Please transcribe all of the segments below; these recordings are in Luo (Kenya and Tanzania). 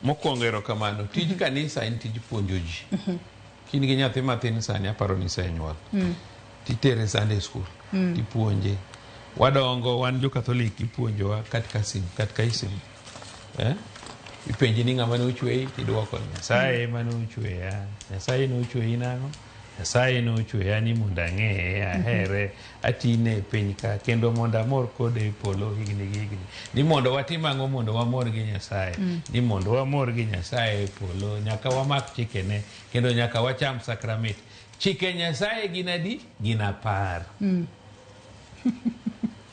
Mokwongo, erokamano. Tij kanisa en tij puonjo ji. Kin gi nyathi mathin sani, aparo ni isenyuol, titere Sunday school, tipuonje. Wadongo wan jo Catholic, ipuonjowa catechism, catechism. Eh? Ipenji ni ng'ama nochweyi, tiduoko ni Nyasaye ema nochweya. Nyasaye nochweyi nang'o? Nyasaye nochweya ni mondo ang'eye, ahere, atine e piny ka, kendo mondo amor kode e polo higni gi higni. Ni mondo watim ang'o mondo wamor gi Nyasaye? Ni mondo wamor gi Nyasaye e polo, nyaka wamak chikene, kendo nyaka wacham sakramit. Chike Nyasaye gin adi? Gin 10.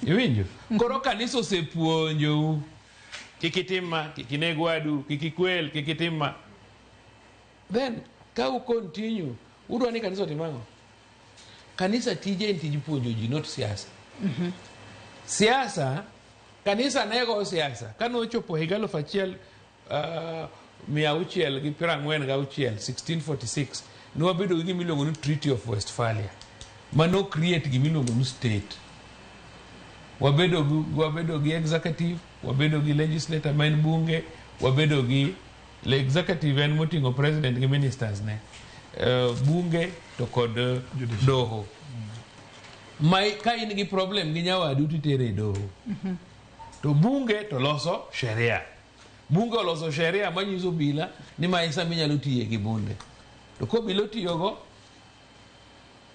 Iwinjo? Koro kanisa osepuonjou. Kik itim ma, kik ineg wadu, kik ikwel, kik itim ma. Then, ka u continue, udwa ni kanisa otim ang'o? Kanisa tije en tij puonjo ji, not siasa. Siasa, kanisa ne go siasa. Kane ochopo higa 1646, 1646, ne wabedo gi gima iluongo ni Treaty of Westphalia, mano create gima iluongo ni state. Wabedo gi executive, wabedo gi legislator ma en bunge, wabedo gi le executive en moting'o president gi ministers ne, bunge to kod doho. Ma ka in gi problem gi nyawadu titere e doho. To bunge to loso sheria. Bunge oloso sheria manyiso obila ni ma e sama inyalo tiye gi bunde. To kobila otiyogo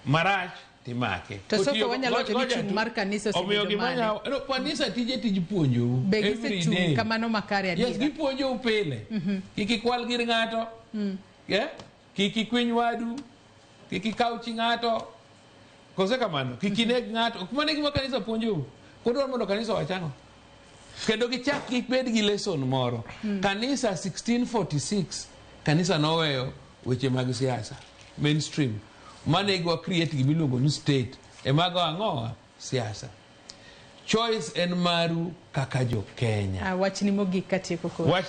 marach timake. To Soko, Kotiyogo- wanyalo wacho ni ngoja chung' tu. mar kanisa Omiyo osebedo gima mane? No, kanisa tije tij puonjou. Be every gisechung' day. kamano makare Yes, adiera? gipuonjou pile. Kik ikwal gir ng'ato. Yeah? Kik ikwiny wadu. Kik ikaw chi ng'ato. Kose kamano, kik ineg ng'ato. Mano e gima kanisa puonjou. Koro mondo kanisa owach ang'o? Kendo gichak gibed gi lesson moro. Kanisa 1646, kanisa noweyo weche mag siasa mainstream. Mano e gwa create gima iluongo ni state. E mago ang'owa? Siasa. Choice en maru kaka jo Kenya. Ah, wachni mogik katieko koro. Wach